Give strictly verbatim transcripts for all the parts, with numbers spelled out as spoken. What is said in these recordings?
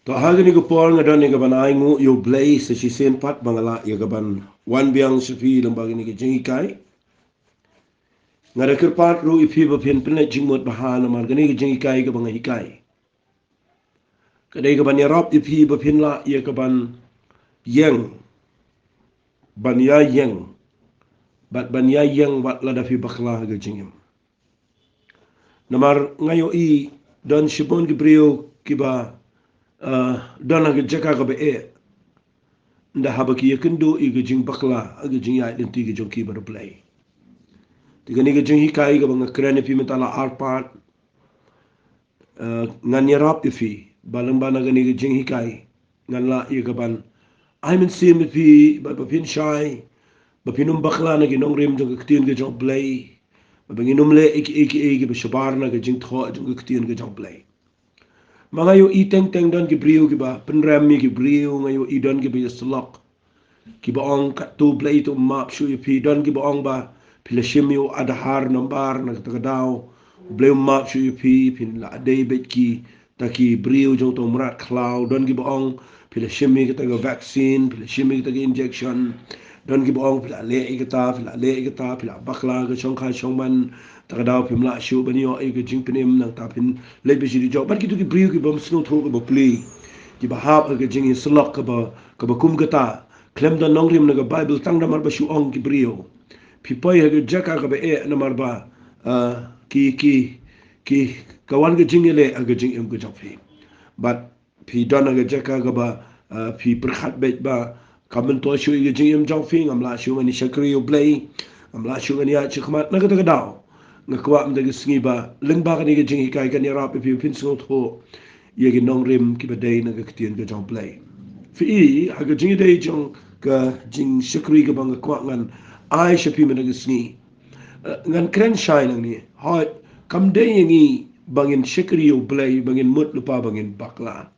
To ha kane ka por nga don ïa kaban ai nguh ïa U Blei sa shisien pat ba nga lah ïa kaban wan biang sha phi lyngba kane ka jinghikai. Nga da kyrpad ruh ïa phi ba phin pynleit jingmut bha namar kane ka jinghikai kaba nga hikai ka dei kaban ïarap ïa phi ba phin lah ïa kaban ïeng, ban ïa ïeng, bad ban ïa ïeng wat lada phi bakla ha ka jingim. Namar nga ïohi don shibun ki briew kiba, ah, don ha ka jaka kaba eh, ynda haba ki ïakynduh ïa ka jingbakla ha ka jingïaid lynti ka jong ki bad U Blei. Te kane ka jinghikai kaba nga kren ïa phi mynta la ar pat, ah, ngan ïarap ïa phi ba lyngba na kane ka jinghikai ngan lah ïa kaban ai mynsiem ïa phi bad ba phin shai, ba phin ym bakla na ki nongrim jong ka ktien ka jong U Blei, ba ngin ym leh ïa kiei kiei kiba shabar na ka jingthoh jong ka ktien ka jong U Blei. Ma nga ïohi teng teng don ki briew kiba pynrem ïa ki briew, nga ïohi don kiba ïasyllok, kiba ong katto U Blei to map shuh ïa phi, don kiba ong ba phi la shim ïa u Aadhaar number na kata ka daw, U Blei u map shuh ïa phi, phin la dei beit kita ki briew jong uto u mrad khlaw, don kiba ong phi la shim ïa kata ka vaccine, phi la shim ïa kata ka injection, don kiba ong phi la leh ïa kata, phi la leh ïa kata, phi la bakla ka shongkha shongman, ta ka daw phim lah shuh ban ïoh ïa ka jingpynim, nangta phin leit beit sha dujok. Bad kito ki briew kibym sngewthuh kaba plie, kiba hap ha ka jingïasyllok kaba, kaba kum kata, khlem don nongrim na ka Baibl, tang namar ba shu ong ki briew phi poi ha ka jaka kaba eh namar ba, ah, ki, ki, ki, ka wan ka jingïaleh ha ka jingim ka jong phi. Bad phi don ha ka jaka kaba, ah, phi pyrkhat beit ba kam myntoi shuh ïa ka jingim jong phi, ngam lah shuh ngan ïa shakri ïa U Blei, ngam lah shuh ngan ïa ïaid shakhmat, na kata ka daw nga kwah mynta ka sngi ba lyngba kane ka jinghikai kan ïarap ïa phi ba phin sngewthuh ïa ki nongrim kiba dei na ka ktien ka jong U Blei. Phi i ha ka jingïadei jong ka jingshakri kaba nga kwah ngan ai sha phi mynta ka sngi. Eh, ngan kren shai nangne. Hooid, kam dei ïa ngi ba ngin shakri ïa U Blei ba ngin mut lypa ba ngin bakla.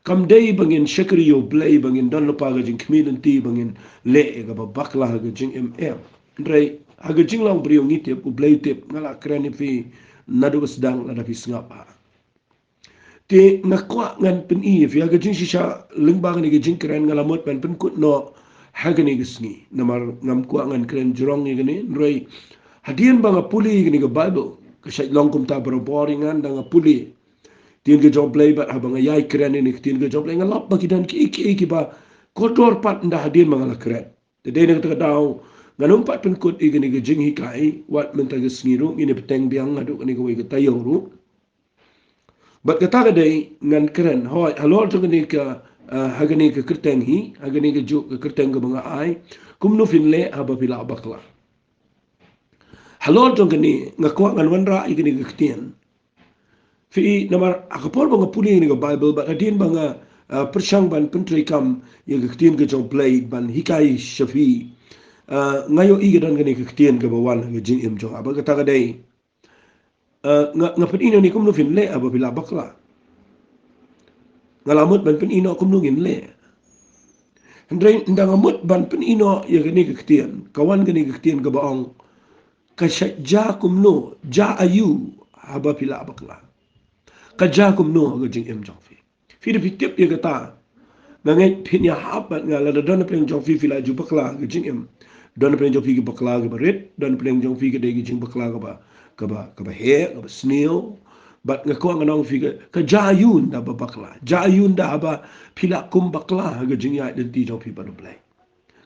Kam dei ba ngin shakri ïa U Blei ba ngin don lypa ka jingkhmih lynti ba ngin leh ïa kaba bakla ha ka jingim, em. Hynrei ha ka jinglong briew ngi tip, U Blei u tip, nga la kren ïa phi naduh ba sdang lada phi sngap ha. Te nga kwah ngan pyni ïa phi ha ka jingshisha lyngba kane ka jingkren, nga la mut ban pynkut noh ha kane ka sngi. Namar ngam kwah ngan kren jrong ïa kane, hynrei hadien ba nga pule ïa kane ka Baibl, ka shait long kumta barabor ïa nga ynda nga pule ktien ka jong U Blei, bad haba nga ïai kren ïa kane ka ktien ka jong U Blei nga lap ba ki don kiei kiei kiba kordor pat ynda hadien ba nga la kren. Te dei na kata ka daw ngan ym pat pynkut ïa kane ka jinghikai, wat mynta ka sngi ruh ngin ïa bteng biang haduh kane kawei ka taïew ruh. Bad kata ka dei ngan kren, hooid, halor jong kane ka, ah, ha kane ka kyrteng hi, ha kane kajuh ka kyrteng kaba nga ai, kumno phin leh haba phi la bakla. Halor jong kane nga kwah ngan wanrah ïa kane ka ktien. Phi i, namar ha ka por ba nga pule ïa kane ka Baibl bad hadien ba nga, ah, pyrshang ban pyntreikam ïa ka ktien ka jong U Blei ban hikai sha phi, ah, nga ïohi ka don kane ka ktien kaba wan ha ka jingim jong nga, bad kata ka dei, ah, nga, nga pyni noh ne kumno phin leh haba phi la bakla. Nga la mut ban pyni noh kumno ngin leh. Hynrei ynda nga mut ban pyni noh ïa kane ka ktien, ka wan kane ka ktien kaba ong, ka shait jia kumno, jia aiu haba phi la bakla. Ka jia kumno ha ka jingim jong phi. Phi da phi tip ïa kata. Nga ngeit phin ïahap bad nga lada don na pdeng jong phi phi la ju bakla ha ka jingim. Don na pdeng jong phi ki bakla kiba rit, don na pdeng jong phi ka dei ka jingbakla kaba, kaba, kaba heh, kaba sniew. Bad nga kwah ngan ong phi ka, ka jia aiu ynda ba bakla. Jia aiu ynda haba phi la kum bakla ha ka jingïaid lynti jong phi bad U Blei.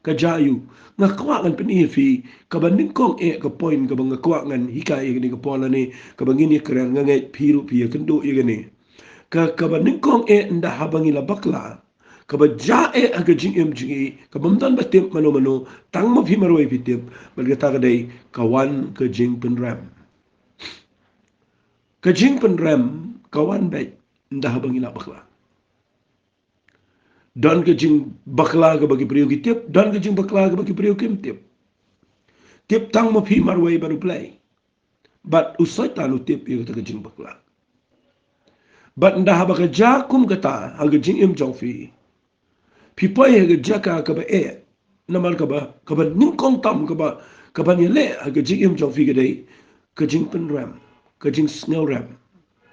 Ka jia aiu. Nga kwah ngan pyni ïa phi kaba nyngkong eh ka point kaba nga kwah ngan hikai ïa kane ka por lane kaba ngin ïa kren, nga ngeit phi ruh phi ïakynduh ïa kane. Ka, kaba nyngkong eh ynda haba ngi la bakla, kaba jia eh ha ka jingim jong ngi, kabym don ba tip mano mano, tang ma phi marwei phi tip, bad kata ka dei ka wan ka jingpynrem. Ka jingpynrem ka wan beit ynda haba ngi la bakla. Don ka jingbakla kaba ki briew ki tip, don ka jingbakla kaba ki briew kim tip. Tip tang ma phi marwei bad U Blei. Bad u Soitan u tip ïa kata ka jingbakla. Bad ynda haba ka jia kum kata ha ka jingim jong phi, phi poi ha ka jaka kaba eh, namar kaba, kaba nyngkong tam kaba, kaban ïaleh ha ka jingim jong phi ka dei ka jingpynrem, ka jingsngewrem,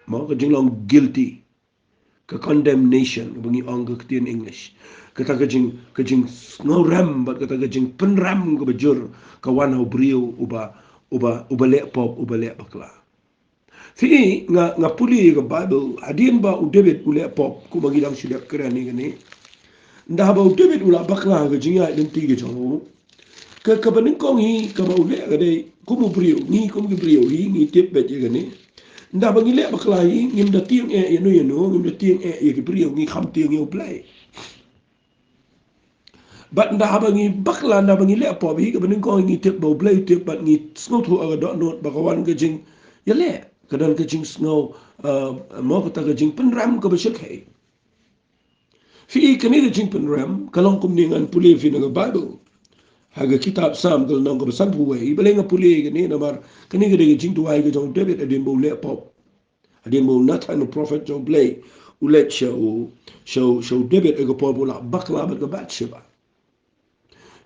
mo, ka jinglong guilty. Ka condemnation, ba ngi ong ka ktien English. Kata ka jing, ka jingsngewrem, bad kata ka jingpynrem kaba jur, ka wan ha u briew uba, uba, uba leh pop, uba leh bakla. Phi i nga, nga pule ïa ka Bible, hadien ba u David u leh pop, kumba ngi dang shu dep kren ïa kane. Ynda haba u David u la bakla ha ka jingïaid lynti ka jong u. Ka, kaba nyngkong hi, kaba u leh ka dei, kum u briew, ngi kum ki briew hi, ngi tip beit ïa kane. Ynda ba ngi leh bakla hi, ngim da tieng eh ïano ïano, ngim da tieng eh ïa ki briew, ngi kham tieng ïa u Blei. Bad ynda haba ngi bakla, ynda ba ngi leh pop hi, kaba nyngkong ngi tip ba u Blei u tip, bad ngi sngewthuh ha ka dohnud ba ka wan ka jingïaleh, ka don ka jingsngew, eh, mo kata ka jingpynrem kaba shyrkhei. Phi i kane ka jingpynrem, ka long kumne, ngan pule phi na ka Bible. Ha ka kitab Salm ka lynnong kaba sanphew wei, balei nga pule kane, namar kane ka dei ka jingduwai ka jong u David hadien ba u leh pop. Hadien ba u Nathan u prophet jong u Blei u leit sha u, sha u, sha u David ha ka por ba u la bakla bad ka Bathsheba.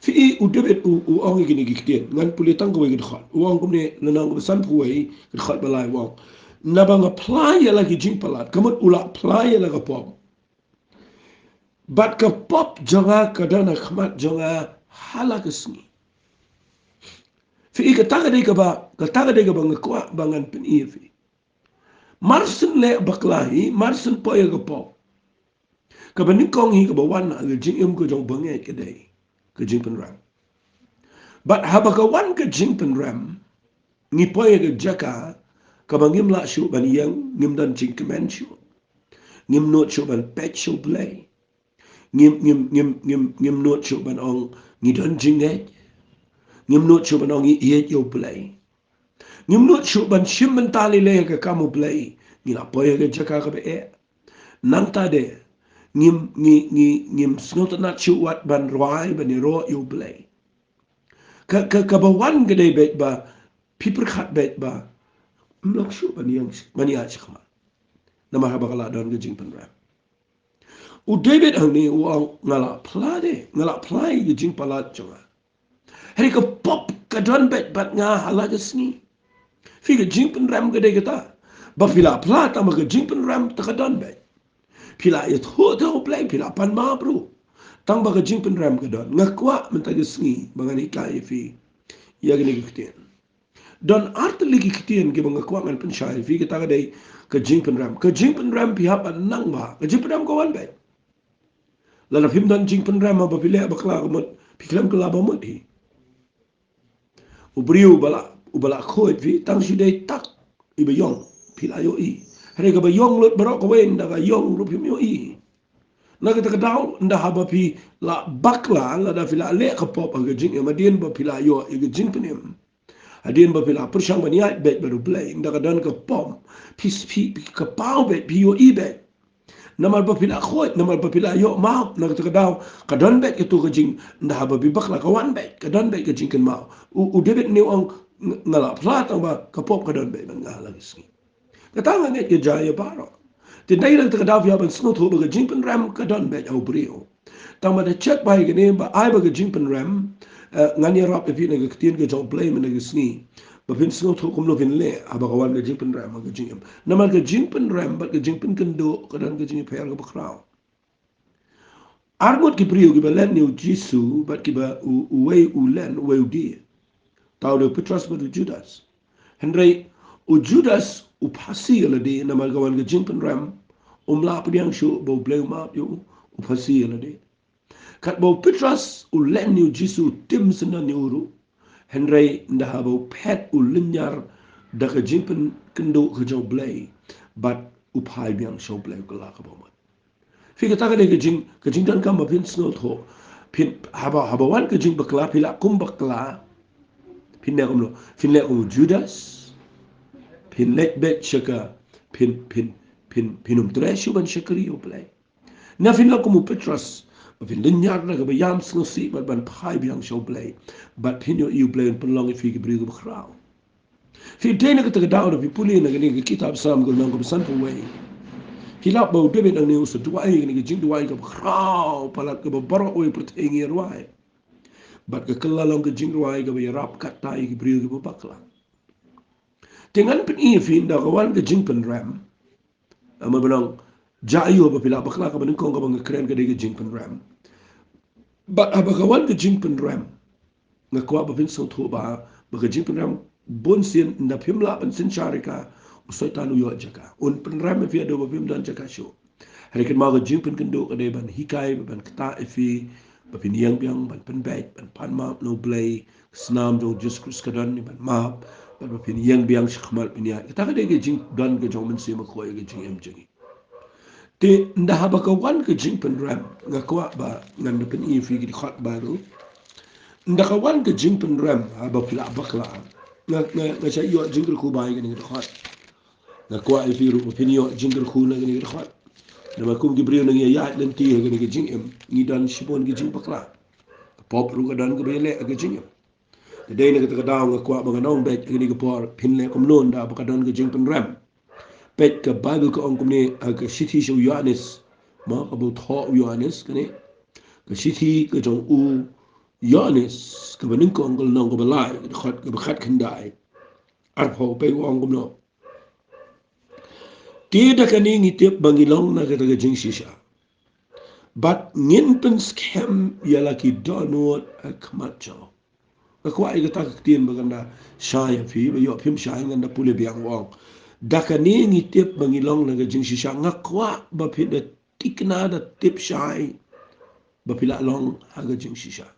Phi i u David u, u ong ïa kine ki ktien, ngan pule tang kawei ka dkhot. U ong kumne, lynnong kaba sanphew wei, ka dkhot ba lai, u ong: Naba nga phla ïa la ki jingpalat, ka mut u la phla ïa la ka pop. Bad ka pop jong nga ka don ha khmat jong nga ha la ka sngi. Phi i kata ka dei kaba, kata ka dei kaba nga kwah ba ngan pyni ïa phi. Mar shen leh bakla hi, mar shen poi ha ka pop, kaba nyngkong hi kaba wan ha ka jingim ka jong u bangeit ka dei ka jingpynrem. Bad haba ka wan ka jingpynrem, ngi poi ha ka jaka kaba ngim lah shuh ban ïeng, ngim don jingkmen shuh. Ngim nud shuh ban peit sha u Blei. Ngim, ngim, ngim, ngim, ngim nud shuh ban ong ngi don jingngeit. Ngim nud shuh ban ong ngi ïeit ïa u Blei. Ngim nud shuh ban shim bynta lei lei ha ka kam u Blei. Ngi la poi ha ka jaka kaba eh. Nangta de ngim, ngi, ngi, ngim sngewtynnat shuh wat ban rwai, ban ïaroh ïa u Blei. Ka, ka, kaba wan ka dei beit ba phi pyrkhat beit ba ym long shuh ban ïeng, ban ïaid shakhmat. Namar haba ka la don ka jingpynrem. U David hangne u ong, nga la phla de, nga la phla ïa ka jingpalat jong nga. Hynrei ka pop ka don beit bad nga ha la ka sngi. Phi, ka jingpynrem ka dei kata. Ba phi la phla tang ba ka jingpynrem te ka don beit. Phi la ïathuh te ha u Blei, phi la pan map ruh, tang ba ka jingpynrem ka don. Nga kwah mynta ka sngi ba ngan hikai ïa phi ïa kine ki ktien. Don ar tylli ki ktien kiba nga kwah ngan pynshai ïa phi, kata ka dei ka jingpynrem. Ka jingpynrem phi hap ban nang ba ka jingpynrem ka wan beit. Lada phim don jingpynrem haba phi leh bakla ka mut phi khlem kylla ba mut hi. U briew uba la, uba la khuid phi, tang shu dei tak iba ïong phi la ïohi. Hynrei kaba ïong lut baroh kawei, ynda ka ïong ruh phim ïohi. Na kata ka daw, ynda haba phi la bakla, lada phi la leh ka pop ha ka jingim, hadien ba phi la ïoh ïa ka jingpynim, hadien ba phi la pyrshang ban ïaid beit bad u Blei, ynda ka don ka pop, phi, phi, phi kapaw beit, phi ïohi beit. Namar ba phi la khuid, namar ba phi la ïoh map, na kata ka daw ka don beit kato ka jing, ynda haba phi bakla ka wan beit, ka don beit ka jingkynmaw. U, u David ne u ong, nga la phla tang ba ka pop ka don beit bad nga ha la ka sngi. Kata nga ngeit ka jia ïa baroh. Te dei na kata ka daw phi hap ban sngewthuh ba ka jingpynrem ka don beit ha u briew. Tang ba da check ba ïa kane ba ai ba ka jingpynrem, eh, ngan ïarap ïa phi na ka ktien ka jong u Blei mynta ka sngi, ba phin sngewthuh kumno phin leh haba ka wan ka jingpynrem ha ka jingim. Namar ka jingpynrem bad ka jingpynkynduh ka don ka jingïapher kaba khraw. Ar ngut ki briew kiba len ïa u Jisu bad kiba u, uwei u len, uwei u die. Uta u dei u Petros bad u Judas. Hynrei u Judas u phasi ïa lade namar ka wan ka jingpynrem, um lah pdiang shuh ba u Blei u map ïa u, u phasi ïa lade. Katba u Petros u len ïa u Jisu, u tim syndon ïa u ruh. Hynrei ynda haba u phet, u lynñiar da ka jingpynkynduh ka jong u Blei bad u phai biang sha u Blei, u kylla kaba mut. Phi, kata ka dei ka jing, ka jingdonkam ba phin sngewthuh. Phin, haba, haba wan ka jingbakla, phi lah kum bakla, phin leh kumno? Phin leh kum u Judas. Phin leit beit sha ka, phin, phin, phin, phin ym treh shuh ban shakri ïa u Blei. Ne phin long kum u Petros, ba phin lynñiar da kaba ïam sngewsih bad ban phai biang sha u Blei, bad phin ïohi u Blei un pynlong ïa phi ki briew kiba khraw. Phi, dei na kata ka daw da phi pule na kane ka kitab Salm ka lynnong kaba sanphew wei, phi lap ba u David nangne u sa duwai kane ka jingduwai kaba khraw palat kaba baroh kawei pyrthei ngi ïa duwai. Bad ka kylla long ka jingduwai kaba ïarap katto ïa ki briew kiba bakla. Te ngan pyni ïa phi, ynda ka wan ka jingpynrem, namar ba nang, Jia ïoh ba phi lah bakla, kaba nyngkong kaba nga kren ka dei ka jingpynrem. Bad haba ka wan ka jingpynrem, nga kwah ba phin sngewthuh ba, ba ka jingpynrem bun sien ynda phim lah ban synshar ïa ka, u Soitan u ïoh jaka. Un pynrem ïa phi haduh ba phim don jaka shuh. Hynrei kynmaw ka jingpynkynduh ka dei ban hikai, ban ktah ïa phi, ba phin ïeng biang, ban pynbeit, ban pan map na U Blei, snam jong U Jisu Khrist ka don ne ban map, bad ba phin ïeng biang shakhmat phin ïaid. Kata ka dei ka jingdon ka jong u Mynsiem Bakhuid ïa ka jingim jong ngi. Te ynda haba ka wan ka jingpynrem, nga kwah ba ngan da pyni ïa phi ki dkhot baroh. Ynda ka wan ka jingpynrem, haba phi lah bakla, nga, nga, nga shah ïoh jingkyrkhu ba ïa kane ka dkhot. Nga kwah ïa phi ruh ba phin ïoh jingkyrkhu na kane ka dkhot. Namar kum ki briew ngi ïaid lynti ha kane ka jingim, ngi don shibun ki jingbakla. Ka pop ruh ka don kaba ïaleh ha ka jingim. Te dei na kata ka daw nga kwah ba ngan ong beit ha kane ka por, phin leh kumno ynda ba ka don ka jingpynrem. Peit ka Baibl ka ong kumne, ha ka shithi sha u Ïoannis. Mo, kaba thoh u Ïoannis kane. Ka shithi ka jong u Ïoannis, kaba nyngkong, ka lynnong kaba lai, ka dkhot kaba khatkhyndai. Arphew, peit u ong kumno. Te da kane ngi tip ba ngi long na kata ka jingshisha. Bad ngin pynskhem ïa la ki dohnud ha khmat jong u. Nga kwah ïa kata ka ktien ba kan da shai ïa phi, ba ïoh phim shai ngan da pule biang, u ong. Da kane ngi tip ba ngi long na ka jingshisha, nga kwah ba phi da tikna, da tip shai ba phi lah long ha ka jingshisha.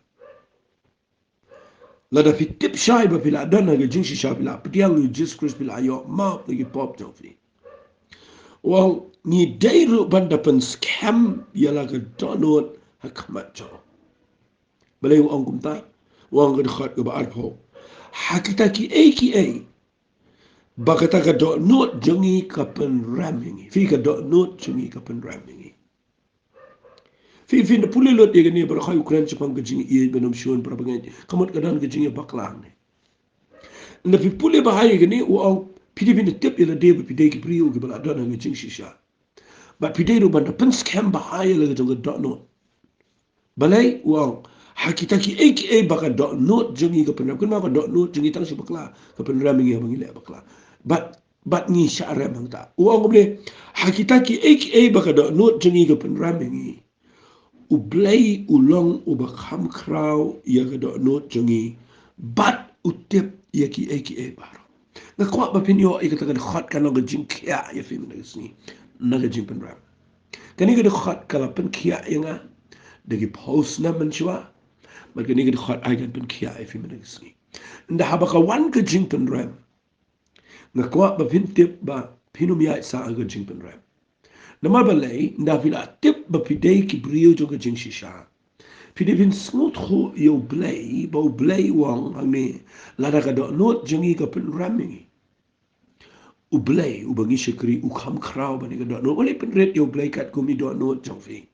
Lada phi tip shai ba phi lah don ha ka jingshisha, phi lah pdiang ïa u Jisu Khrist, phi lah ïoh map na ki pop jong phi. U ong ngi dei ruh ban da pynskhem ïa la ka dohnud ha khmat jong u. Balei u ong kumta? U ong ka dkhot kaba arphew. Ha kita kiei kiei ba kata ka dohnud jong ngi ka pynrem ïa ngi. Phi, ka dohnud jong ngi ka pynrem ïa ngi. Phi, phin da pule lut ïa kane baroh, ha u kren shaphang ka jingïeit ban ym shun para bangeit. Ka mut ka don ka jingïabakla ne. Ynda phi pule bha ïa kane, u ong phi dei, phin da tip ïa lade ba phi dei ki briew kiba lah don ha ka jingshisha. Bad phi dei ruh ban da pynskhem bha ïa la ka jong ka dohnud. Balei? U ong ha kita kiei kiei ba ka dohnud jong ngi ka pynrem. Kynmaw, ka dohnud jong ngi tang shu bakla ka pynrem ïa ngi haba ngi leh bakla. Bad, bad ngi shah rem hangta. U ong kumne, ha kita kiei kiei ba ka dohnud jong ngi ka pynrem ïa ngi, U Blei u long uba kham khraw ïa ka dohnud jong ngi, bad u tip ïa kiei kiei baroh. Nga kwah ba phin ïoh ïa kata ka dkhot, kan long ka jingkhiah ïa phi mynta ka sngi na ka jingpynrem. Kane ka dkhot ka la pynkhiah ïa nga da ki phew snem mynshuwa, bad kane ka dkhot ai kan pynkhiah ïa phi mynta ka sngi. Ynda haba ka wan ka jingpynrem, nga kwah ba phin tip ba phin ym ïaid sah ha ka jingpynrem. Namar balei? Ynda phi la tip ba phi dei ki briew jong ka jingshisha, phi dei phin sngewthuh ïa U Blei, ba U Blei u ong hangne, lada ka dohnud jong ngi ka pynrem ïa ngi, U Blei uba ngi shakri u kham khraw ban ïa ka dohnud. Wat leit pynrit ïa U Blei katkum i dohnud jong phi.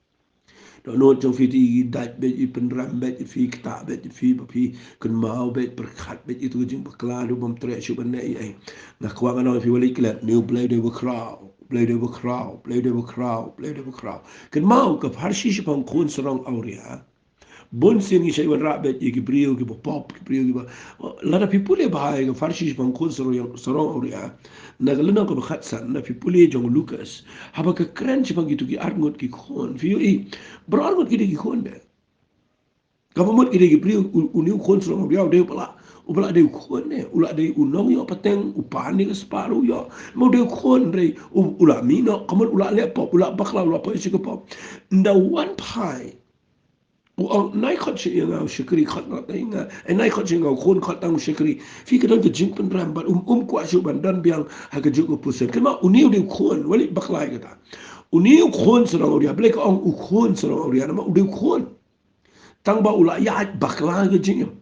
Dohnud jong phi te i dait beit, i pynrem beit ïa phi, ktah beit ïa phi, ba phi kynmaw beit, pyrkhat beit ïa tu ka jingbakla, ruh bym treh shuh ban leh ei ei. Nga kwah ngan ong ïa phi, wat leit klet, une U Blei u dei uba khraw, U Blei u dei uba khraw, U Blei u dei uba khraw, U Blei u dei uba khraw. Kynmaw ka pharshi shaphang khun sarong awria. Bun sien ngi shait wanrah beit ïa ki briew kiba pop, ki briew kiba. Lada phi pule bha ïa ka pharshi shaphang khun sarong, sarong awria, na ka lynnong kaba khatsan, na phi pule jong u Lukas, haba ka kren shaphang kitu ki arngut ki khun, phi ïohi baroh arngut ki dei ki khun de. Kaba mut ki dei ki briew, u, une u khun sarong awria u dei uba lah, uba lah dei u khun ne, u lah dei u nongïoh pateng, u pan ïa ka spah ruh u ïoh. Ma u dei u khun, hynrei u, u lah mih noh, ka mut u lah leh pop, u lah bakla, u lah poi sha ka pop. Ynda u wan phai, u ong, nai khot shuh ïa nga u shakri, khot noh tang ïa nga. Eh, nai khot shuh ïa nga u khun, khot tang u shakri. Phi, ka don ka jingpynrem bad um, um kwah shuh ban don biang ha kajuh ka position. Kynmaw, une u dei u khun, wat leit bakla ïa kata. Une u khun sarong awria, balei ka ong u khun sarong awria, namar u dei u khun. Tang ba u la ïaid bakla ha ka jingim.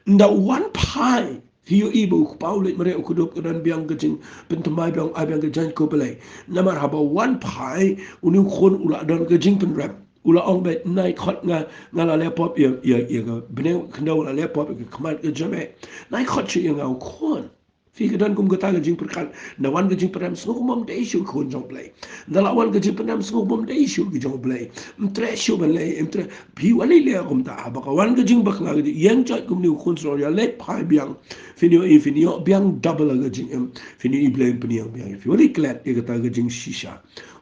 Ynda u wan phai, phi ïohi ba u kpa u leit mareh, u kdup, ka don biang ka jingpynthymmai biang, ai biang ka jaiñkup Blei. Namar haba u wan phai, une u khun u la don ka jingpynrem. U la ong beit, nai khot nga, nga la leh pop ïa, ïa, ïa ka bneng khyndew, la leh pop ïa ka khmat ka jong me. Nai khot shuh ïa nga u khun. Phi, ka don kum kata ka jingpyrkhat. Ynda wan ka jingpynrem, sngew kum bym dei shuh ki khun jong U Blei. Ynda la wan ka jingpynrem, sngew kum bym dei shuh ki jong U Blei. Ym treh shuh ban leh, ym treh. Phi, wat leit leh kumta. Haba ka wan ka jingbakla, ka jingïeng jot kumne u khun sarong awria, leit phai biang. Phin ïohi, phin ïoh biang double ha ka jingim. Phin ïohi U Blei un pynïeng biang ïa phi. Wat leit klet ïa kata ka jingshisha.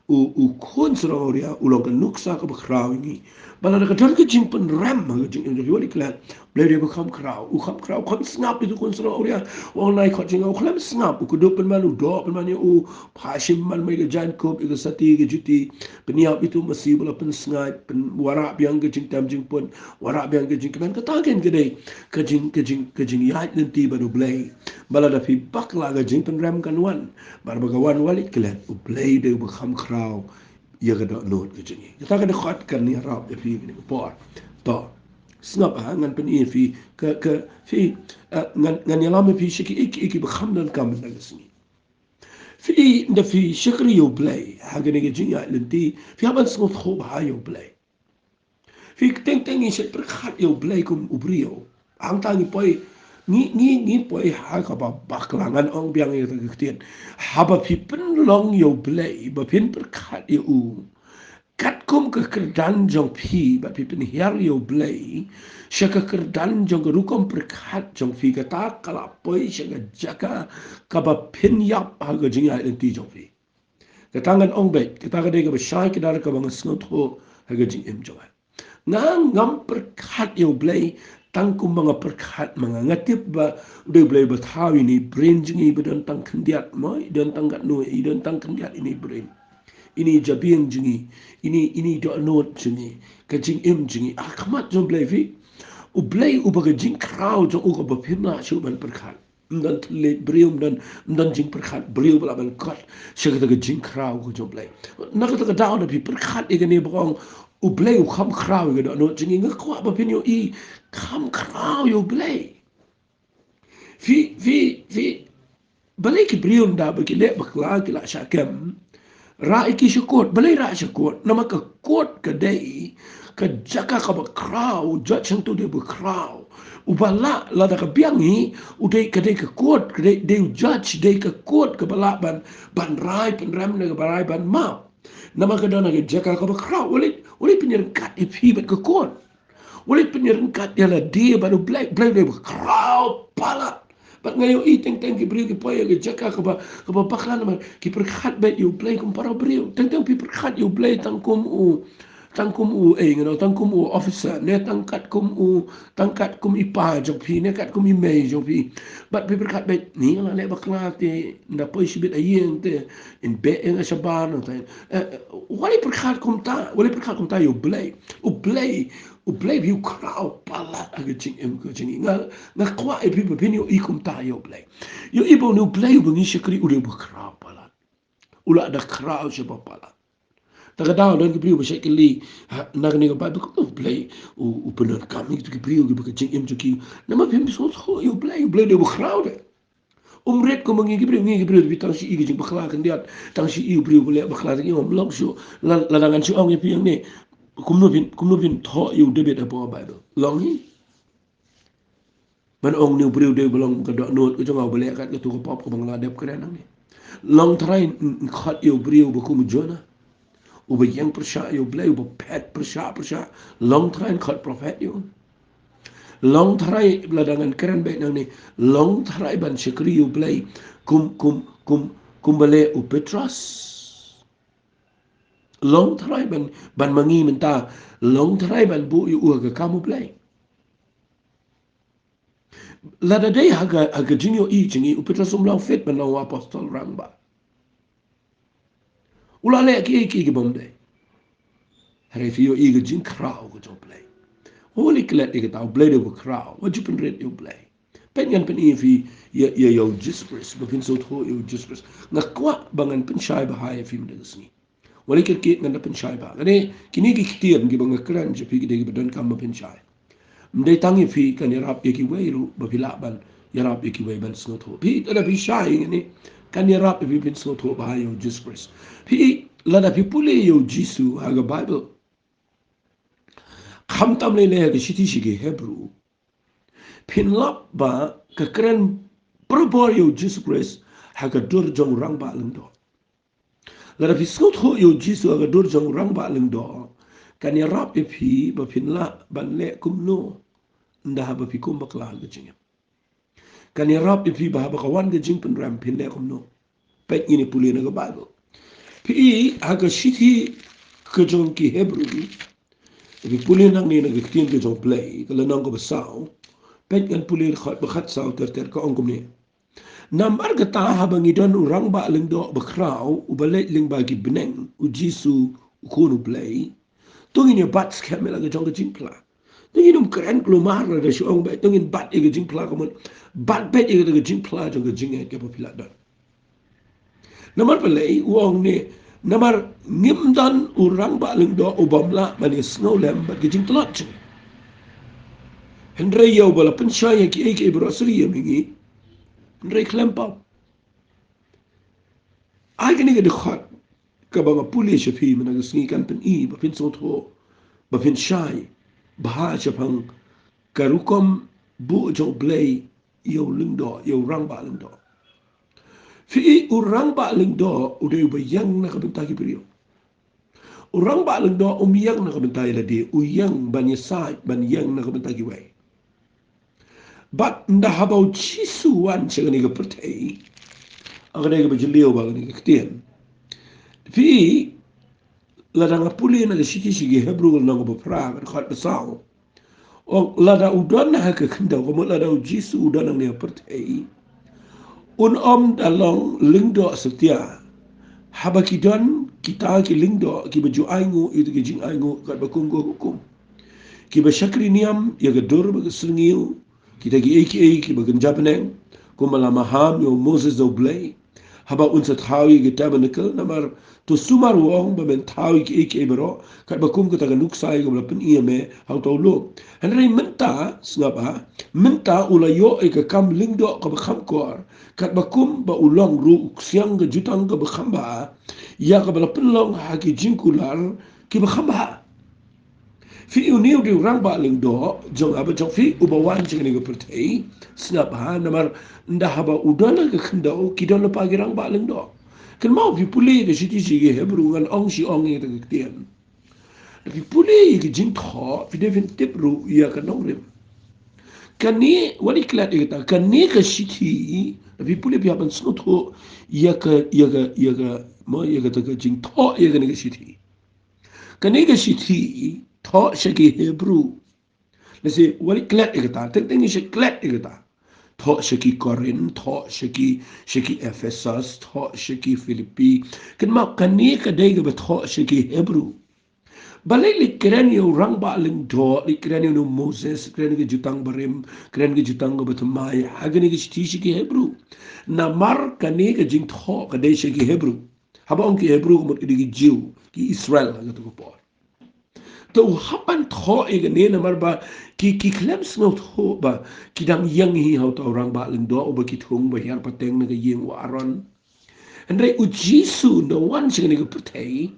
u, u khun sarong awria u long ka nuksa kaba khraw ïa ngi. Ba lada ka don ka jingpynrem ha ka jingim jong phi, wat leit klet, Blei u dei uba kham khraw, u kham khraw, u kham sngap ïa utu u khun sarong awria. U ong, nai khot jong nga, u khlem sngap, u kdup pynban, u doh pynban ïa u, phah shim pynban ïa ka jaiñkup, ïa ka sati, ïa ka juti, pynïap ïa utu u masi uba la pynsngaid, pynwarah biang ka jingtem jingpun, warah biang ka jingkmen. Kata kein ka dei ka jing, ka jing, ka jingïaid lynti bad U Blei. Ba lada phi bakla, ka jingpynrem kan wan. Bad ba ka wan, wat leit klet, U Blei u dei uba kham khraw ïa ka dohnud ka jong ngi. Kata ka dei ka khot kan ïarap ïa phi kane ka por. To, sngap ha, ngan pyni ïa phi ka, ka, phi, eh, ngan, ngan ïalam ïa phi sha kiei kiei kiba kham donkam mynta ka sngi. Phi, ynda phi shakri ïa U Blei ha kane ka jingïaid lynti, phi hap ban sngewthuh bha ïa U Blei. Phi, teng teng ngi shait pyrkhat ïa U Blei kum u briew. Hangta ngi poi, ngi, ngi, ngi poi ha kaba bakla. Ngan ong biang ïa kata ka ktien. Haba phi pynlong ïa U Blei ba phin pyrkhat ïa u katkum ka kyrdan jong phi, ba phi pynhiar ïa U Blei sha ka kyrdan jong ka rukom pyrkhat jong phi, kata ka la poi sha ka jaka kaba phin ïap ha ka jingïaid lynti jong phi. Kata ngan ong beit, kata ka dei kaba shai kdar kaba nga sngewthuh ha ka jingim jong nga. Nga ngam pyrkhat ïa U Blei tang kumba nga pyrkhat ma nga. Nga tip ba U dei U Blei uba thaw ïa ine i brain jong ngi, ba don tang khyndiat, mo, i don tang katno, i don tang khyndiat ine i brain. Ine i jabieng jong ngi, ine, ine i dohnud jong ngi, ka jingim jong ngi. Ha khmat jong U Blei phi, U Blei uba ka jingkhraw jong u kaba phim lah shuh ban pyrkhat. Ym don thylliej briew, ym don, ym don jingpyrkhat briew ba lah ban kot sha kata ka jingkhraw ka jong U Blei. Na kata ka daw, lada phi pyrkhat ïa kane ba ong U Blei u kham khraw ïa ka dohnud jong ngi, nga kwah ba phin ïohi kham khraw ïa U Blei. Phi, phi, phi, balei ki briew ynda ba ki leh bakla ki la shah kem, rah ïa ki sha kot? Balei rah sha kot? Namar ka kot ka dei ka jaka kaba khraw, judge hangto u dei uba khraw. Uba lah, lada ka biang hi, u dei, ka dei ka kot, ka dei, dei u judge, dei ka kot kaba lah ban, ban rai pynrem ne kaba rai ban map. Namar ka don ha ka jaka kaba khraw. Wat leit, wat leit pynïaryngkat ïa phi bad ka kot. Wat leit pynïaryngkat ïa lade bad U Blei. Blei, Blei uba khraw palat. Bad nga ïohi teng teng ki briew ki poi ha ka jaka kaba, kaba bakla namar ki pyrkhat beit ïa U Blei kum para briew. Teng teng phi pyrkhat ïa U Blei tang kum u, tang kum u, eh, ngan ong, tang kum u officer, ne tang kat kum u, tang kat kum i pa jong phi, ne kat kum i mei jong phi. Bad phi pyrkhat beit, ni nga la leh bakla te, ynda poi shibit ha ïing te, in beh ïa nga shabar nangta. Eh, eh, wat leit pyrkhat kumta, wat leit pyrkhat kumta ïa U Blei. U Blei, U Blei phi u khraw palat ha ka jingim ka jong ngi. Nga, nga kwah ïa phi ba phin ïohi kumta ïa U Blei. Ïohi ba une U Blei uba ngi shakri u dei uba khraw palat. U la da khraw shaba palat. Ta ka daw don ki briew ba shait kylli, ha, na kane ka Baibl, kumno U Blei u, u pyndonkam ïa kito ki briew kiba ka jingim jong ki. Namar phim sngewthuh ïa U Blei, U Blei u dei uba khraw de. Um rit kum ma ngi ki briew, ngi ki briew te phi tang shu i ka jingbakla khyndiat, tang shu i u briew ba leh bakla te ngi ong ym long shuh. La, lada ngan shu ong ïa phi hangne, kumno phin, kumno phin thoh ïa u David hapoh ka Baibl? Long hi. Ban ong une u briew u dei uba long ka dohnud ka jong nga uba leh kat kato ka pop kaba nga la dep kren hangne. Long tharai yn, yn khot ïa u briew uba kum u Jonah, uba ïeng pyrshah ïa U Blei, uba phet pyrshah pyrshah. Long tharai yn khot prophet ïa u. Long tharai, lada ngan kren beit nangne, long tharai ban shakri ïa U Blei kum, kum, kum, kumba leh u Petros. Long tharai ban, ban ma ngi mynta, long tharai ban buh ïa u ha ka kam U Blei. Lada dei ha ka, ha ka jingïohi jong ngi, u Petros um long fit ban long u apostol rangbah. U la leh kiei kiei ki bym dei. Hynrei phi ïohi ka jingkhraw ka jong U Blei. Wat leit klet ïa kata, U Blei u dei uba khraw. Wat ju pynrit ïa U Blei. Peit ngan pyni ïa phi ïa, ïa, ïa u Jisu Khrist, ba phin sngewthuh ïa u Jisu Khrist. Nga kwah ba ngan pynshai bha ïa phi mynta ka sngi. Wat leit kyrkieh, ngan da pynshai bha. Kane, kine ki ktien kiba nga kren sha phi ki dei kiba donkam ban pynshai. Ym dei tang ïa phi, kan ïarap ïa kiwei ruh ba phi lah ban ïarap ïa kiwei ban sngewthuh. Phi, lada phi shai ïa kine, kan ïarap ïa phi phin sngewthuh bha ïa u Jisu Khrist. Phi, lada phi pule ïa u Jisu ha ka Baibl, khamtam lei lei ha ka shithi sha ki Hebru, phin lap ba ka kren barabor ïa u Jisu Khrist ha ka dur jong u Rangbah Lyngdoh. Lada phi sngewthuh ïa u Jisu ha ka dur jong u Rangbah Lyngdoh, kan ïarap ïa phi ba phin lah ban leh kumno ynda haba phi kum bakla ha ka jingim. Kan ïarap ïa phi ba haba ka wan ka jingpynrem phin leh kumno. Peit, ngin ïa pule na ka Baibl. Phi i ha ka shithi ka jong ki Hebru, phi pule nangne na ka ktien ka jong U Blei, ka lynnong kaba saw. Peit ngan pule dkhot ba khatsaw ter ter, ka ong kumne. Namar kata haba ngi don u rangbah lyngdoh bakhraw, uba leit lyngba ki bneng, U Jisu, U Khun U Blei, to ngin ïa bat skhem ïa la ka jong ka jingphla. To ngin ym kren kulmar lada shu ong ba to ngin bat ïa ka jingphla, ka mut bat beit ïa ka jingphla jong ka jingngeit kaba phi la don. Namar balei? U ong ne, namar ngim don u rangbah lyngdoh u bym lah ban ïa sngewlem bad ka jingtlot jong ngi. Hynrei ïa uba la pynshoi ïa kiei kiei baroh, syriem ïa ngi, hynrei khlem pop. Ai kane ka dkhot kaba nga pule sha phi mynta ka sngi kan pyni ba phin sngewthuh, ba phin shai bha shaphang ka rukom buh jong U Blei ïa u lyngdoh, ïa u rangbah lyngdoh. Phi i, u rangbah lyngdoh u dei uba ïeng na ka bynta ki briew. U rangbah lyngdoh um ïeng na ka bynta ïa lade, u ïeng ban ïasaid, ban ïeng na ka bynta kiwei. Bad ynda haba U Jisu u wan sha kane ka pyrthei, ha kane kaba jylliew ba kane ka ktien, phi i, lada nga pule na ka shithi sha ki Hebru, lynnong kaba phra, ka dkhot ba saw. Ong, lada u don ha ka khyndew, ka mut lada U Jisu u don hangne ha pyrthei, un ym da long lyngdoh satia. Haba ki don kita ki lyngdoh kiba ju ainguh ïa ki jingainguh katba kum ka hukum, kiba shakri niam ïa ka dur bad ka syrngiew, kita kiei kiei kiba kynja bneng, kumba la maham ïa u Moses da U Blei haba un sa thaw ïa ka tabernakl. Namar to sumar u ong ba men thaw ïa kiei kiei baroh katba kum kata ka nuksa ïa kaba la pyni ïa me ha uta u lum. Hynrei mynta, sngap ha, mynta u la ïoh ïa ka kam lyngdoh kaba kham kor, katba kum ba u long ruh u ksiang ka jutang kaba kham bha ïa kaba la pynlong ha ki jingkular kiba kham bha. Phi i, une u dei u rangbah lyngdoh jong nga bad jong phi uba wan sha kane ka pyrthei. Sngap ha, namar ynda haba u don ha ka khyndew, ki don lypa ki rangbah lyngdoh. Kynmaw, phi pule ka shithi sha ki Hebru, ngan ong shi ong ïa kata ka ktien. Phi pule ïa ka jingthoh, phi dei phin tip ruh ïa ka nongrim. Kane, wat leit klet ïa kata, kane ka shithi, phi pule phi hap ban sngewthuh ïa ka, ïa ka, ïa ka, mo, ïa kata ka jingthoh ïa kane ka shithi. Kane ka shithi thoh sha ki Hebru. Lehse wat leit klet ïa kata, teng teng shu klet ïa kata. Thoh sha ki Korinth, thoh sha ki, sha ki Ephesus, thoh sha ki Philippi. Kynmaw, kane ka dei kaba thoh sha ki Hebru. Balei leit kren ïa u rangbah lyngdoh, leit kren ïa u Moses, kren ïa ka jutang barim, kren ïa ka jutang kaba thymmai ha kane ka shithi sha ki Hebru? Namar kane ka jingthoh ka dei sha ki Hebru. Haba ong ki Hebru, ka mut ki dei ki Jiw, ki Israel ha kata ka por. Te u hap ban thoh ïa kane namar ba ki, ki khlem sngewthuh ba ki dang ïeng hi ha uta u rangbah lyngdoh uba ki thung ba hiar pateng na ka ïing u Aaron. Hynrei U Jisu ynda u wan sha kane ka pyrthei,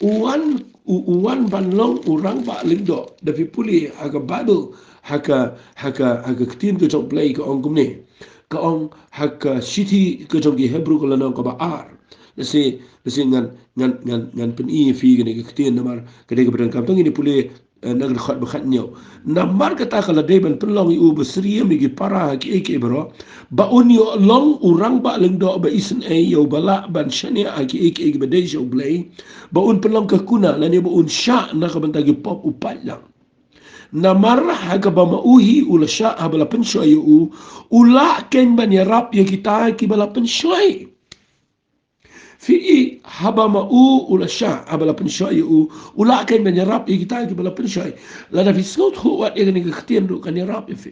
u wan, u, u wan ban long u rangbah lyngdoh. Da phi pule ha ka Baibl, ha ka, ha ka, ha ka ktien ka jong U Blei, ka ong kumne. Ka ong ha ka shithi ka jong ki Hebru, ka lynnong kaba ar. Lehse, lehse ngan, ngan, ngan, ngan pyni ïa phi kane ka ktien namar ka dei kaba donkam. To ngin ïa pule, eh, na ka dkhot ba khathynñiew. Namar kata ka la dei ban pynlong ïa u ba syriem ïa ki para ha kiei kiei baroh, ba un ïoh long u rangbah lyngdoh ba isynei ïa uba lah ban shaniah ha kiei kiei kiba dei sha U Blei, ba un pynlong ka kuna lane ba un shah na ka bynta ki pop u paid lang. Namar ha kaba ma u hi u la shah haba la pynshoi ïa u, u lah kein ban ïarap ïa kita kiba la pynshoi. Phi i, haba ma u u la shah haba la pynshoi ïa u, u lah kein ban ïarap ïa kita kiba la pynshoi. Lada phi sngewthuh wat ïa kane ka ktien ruh kan ïarap ïa phi.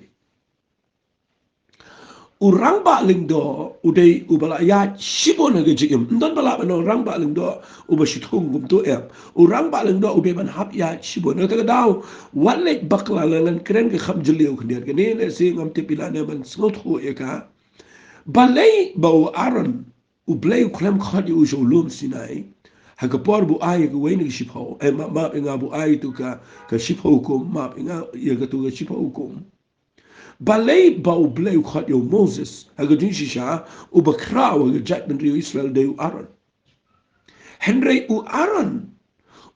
U rangbah lyngdoh u dei uba la ïaid shibun ha ka jingim. Ym don ba lah ban long rangbah lyngdoh uba shi thung kumto em. U rangbah lyngdoh u dei ban hap ïaid shibun. Na kata ka daw, wat leit bakla, la ngan kren ka kham jylliew khyndiat kane, lehse ngam tip ila ne ban sngewthuh ïa ka. Balei ba u Aaron, U Blei u khlem khot ïa u sha u lum Sinai ha ka por ba u ai ïa kawei na ki shiphew, eh, map, map ïa nga, ba u ai ïa tu ka, ka shiphew hukum, map ïa nga, ïa katu ka shiphew hukum. Balei ba U Blei u khot ïa u Moses ha ka jingshisha, uba khraw ha ka jaitbynriew Israel dei u Aaron. Hynrei u Aaron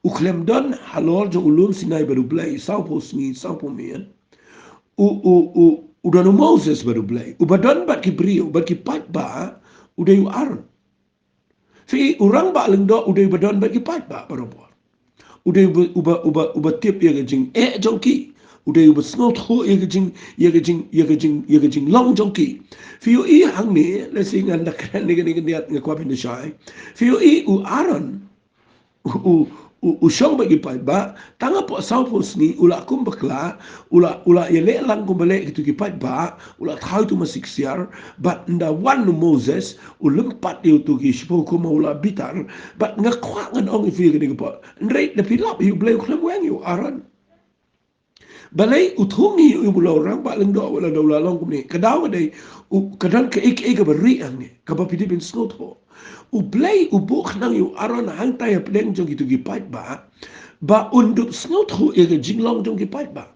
u khlem don halor jong u lum Sinai bad U Blei sawphew sngi sawphew miet. U, u, u, u don u Moses bad U Blei. Uba don bad ki briew, bad ki paidbah, u dei u Aaron. Phi, u rangbah lyngdoh u dei ba don bad ki paidbah barabor. U dei uba, uba, uba, uba tip ïa ka jingeh jong ki. U dei uba sngewthuh ïa ka jing, ïa ka jing, ïa ka jing, ïa ka jinglong jong ki. Phi ïohi hangne, lehse ngan da kren ne kane ka niat nga kwah pynshai. Phi ïohi u Aaron, u, u, u, u shong bad ki paidbah, tang hapoh sawphew sngi, u la kum bakla, u la, u la ïaleh lang kum ba leh kito ki paidbah, u la thaw ïa uto u masi ksiar, bad ynda wan u Moses, u lympat ïa uto ki shiphew hukam, u la bitar, bad nga kwah ngan ong ïa phi kane ka por. Hynrei lada phi lap ïa U Blei u khlem weng ïa u Aaron. Balei u thung hi u la u rangbah lyngdoh, u la da u la long kumne. Ka daw ka dei, u, ka don kaei kaei kaba rieh hangne, kaba phi dei ban sngewthuh. U Blei u buh khnang ïa u Aaron hangtai hapdeng jong kito ki paidbah, ba un dup sngewthuh ïa ka jinglong jong ki paidbah.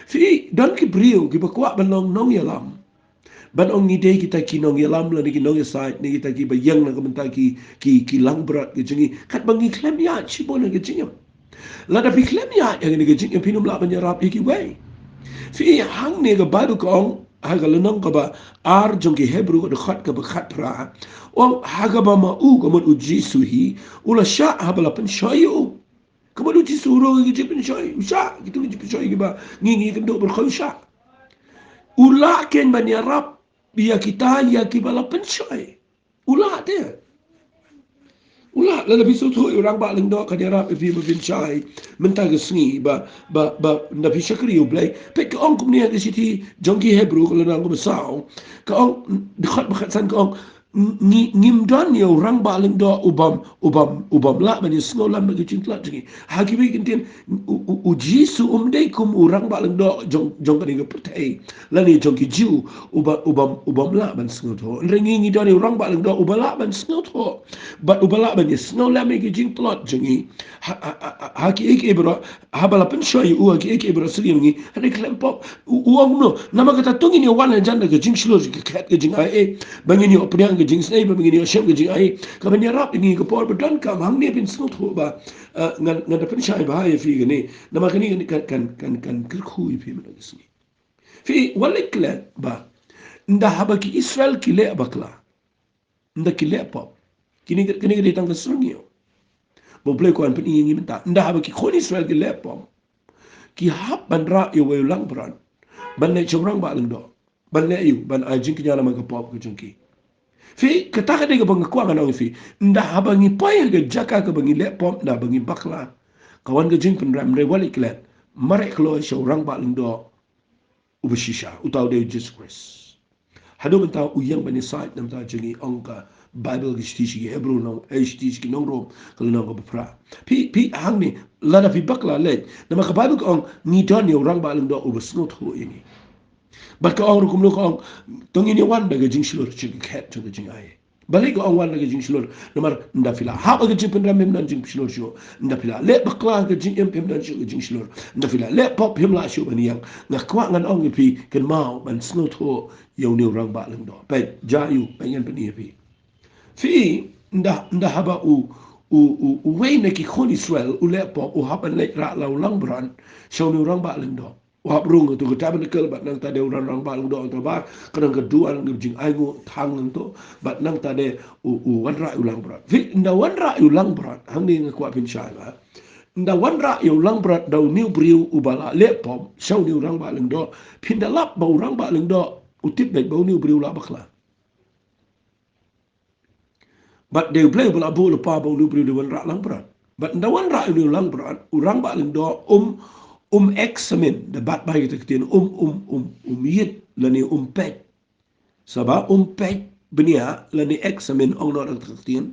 Phi, don ki briew kiba kwah ban long nongïalam. Ban ong ngi dei kita ki nongïalam lane ki nongïasaid, ne kita kiba ïeng na ka bynta ki, ki, ki langbrot ki jong ngi. Katba ngi khlem ïaid shibun ha ka jingim. Lada phi khlem ïaid ha kane ka jingim phin ym lah ban ïarap ïa kiwei. Phi, hangne ka Baibl ka ong, ha ka lynnong kaba ar jong ki Hebru ka dkhot kaba khatphra. Ong ha kaba ma u, ka mut u Jisu hi, u la shah haba la pynshoi ïa u. Ka mut u Jisu u rung ha ka jingpynshoi, u shah, kito ki jingpynshoi kiba ngi, ngi kynduh baroh u shah. U lah keiñ ban ïarap ïa kita ïa kiba la pynshoi. U lah te. U lah, lada phi sngewthuh ïa u rangbah lyngdoh kan ïarap ïa phi ba phin shai mynta ka sngi ba, ba, ba, ynda phi shakri ïa U Blei. Peit ka ong kumne ha ka shithi jong ki Hebru ka lynnong kaba saw. Ka ong, dkhot ba khatsan ka ong, ngi, ngim don ïa u rangbah lyngdoh u bym, u bym, u bym lah ban ïasngewlem bad ki jingtlot jong ngi. Ha kiwei ki ktien, u, u, u Jisu um dei kum u rangbah lyngdoh jong, jong kane ka pyrthei. Lane jong ki Jiw, u bym, u bym, u bym lah ban sngewthuh. Hynrei ngi ngi don ïa u rangbah lyngdoh uba lah ban sngewthuh. Bad uba lah ban ïasngewlem ïa ki jingtlot jong ngi. Ha, ha, ha, ha, ha kiei kiei baroh, haba la pynshoi ïa u ha kiei kiei baroh syriem ngi, hynrei khlem pop, u, u ong kumno, namar kata to ngin ïa wan hajan da ka jingshlur ka khet ka jingai, eh, ba ngin ïoh pdiang ka jingisynei, ba ngin ïoh shem ka jingai, eh, kaban ïarap ïa ngi ka por ba donkam, hangne phin sngewthuh ba, eh, ngan, ngan da pynshai bha ïa phi kane, namar kane kan, kan, kan, kan kyrkhu ïa phi mynta ka sngi. Phi, wat leh klet ba, ynda haba ki Israel ki leh bakla, ynda ki leh pop. Kine, kine ki dei tang ka syrngiew ba U Blei u kwah ban pyni ïa ngi mynta. Ynda haba ki khun Israel ki leh pop, ki hap ban rah ïa uwei u langbrot ban leit sha u rangbah lyngdoh, ban leh ïa u, ban ai jingkñia namar ka pop ka jong ki. Phi, kata ka dei kaba nga kwah ngan ong ïa phi. Ynda haba ngi poi ha ka jaka kaba ngi leh pop, ynda haba ngi bakla, ka wan ka jingpynrem, hynrei wat leh klet, mareh kloi sha u rangbah lyngdoh uba shisha, uta u dei u Jisu Khrist. Haduh mynta u ïeng ban ïasaid na ka bynta jong ngi, ong ka Baibl, ka shithi sha ki Hebru, nong, eh, shithi sha ki nong Rom, ka lynnong kaba phra. Phi, phi hangne, lada phi bakla leit, namar ka Baibl ka ong ngi don ïa u rangbah lyngdoh uba sngewthuh ïa ngi. Bad ka ong ruh kumno, ka ong, to ngin ïa wan da ka jingshlur sha ka khet jong ka jingai. Balei ka ong wan da ka jingshlur? Namar ynda phi la hap ha ka jingpynrem phim don jingshlur shuh. Ynda phi la leh bakla ha ka jingim phim don shuh ka jingshlur. Ynda phi la leh pop phim lah shuh ban ïeng. Nga kwah ngan ong ïa phi, kynmaw ban sngewthuh ïa une u rangbah lyngdoh. Peit, jia ïa u, peit ngan pyni ïa phi. Phi, ynda, ynda haba u, u, u, uwei na ki khun Israel u leh pop, u hap ban leit rah la u langbrot sha une u rangbah lyngdoh. U hap rung ha uto ka tabernacle, bad nangta dei u rangbah lyngdoh, nangta ba ka don ka duwan ka jingainguh thang nangto, bad nangta dei u, u wanrah ïa u langbrot. Phi, ynda wanrah ïa u langbrot, hangne nga kwah pynshai ba, ynda wanrah ïa u langbrot da une u briew uba la leh pop sha une u rangbah lyngdoh, phin da lap ba u rangbah lyngdoh u tip beit ba une u briew u la bakla. Bad dei U Blei uba la buh lypa ba une u briew u dei wanrah langbrot. Bad ynda wanrah une u langbrot, u rangbah lyngdoh um, um examine, da bat bha ïa kita ki ktien, um, um, um, um ïit lane um peit. Saba um peit bniah lane examine, ong noh da kita ki ktien.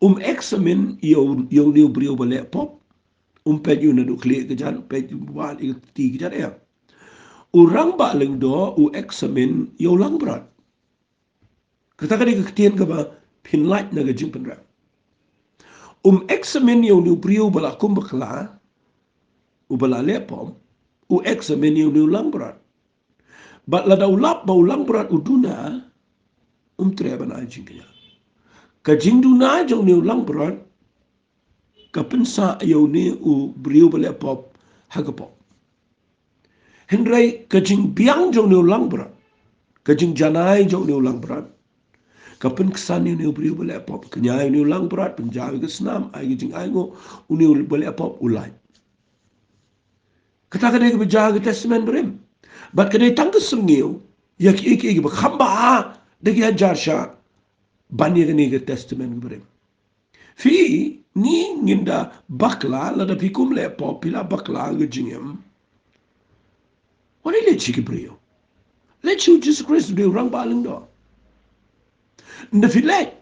Um examine ïa u, ïa une u briew ba leh pop. Um peit ïa u naduh khlieh ka jan, peit ïa u ba ïa ka kti ka jan, eh. U rangbah lyngdoh u examine ïa u langbrot. Kata ka dei ka ktien kaba phin lait na ka jingpynrem. Um examine ïa une u briew ba la kum bakla, uba la leh pop, u examine ïa une u langbrot. Bad lada u lap ba u langbrot u duna, um treh ban ai jingkñia. Ka jingduna jong une u langbrot ka pynsah ïa une u briew ba leh pop ha ka pop. Hynrei ka jingbiang jong une u langbrot, ka jingjanai jong une u langbrot, ka pynksan ïa une u briew ba leh pop, kñia ïa une u langbrot, pynjaw ïa ka snam, ai ka jingainguh, une u ba leh pop u lait. Kata ka dei kaba jia ha ka Testament Barim. Bad ka dei tang ka syrngiew ïa kiei kiei kiba kham bha da ki hajar shah ban ïa kane ka Testament Barim. Phi, ngi ngin da bakla lada phi kum leh pop, phi la bakla ha ka jingim. Wat ïaleit sha ki briew. Leit sha u Jisu Khrist, u dei u Rangbah Lyngdoh. Ynda phi leit,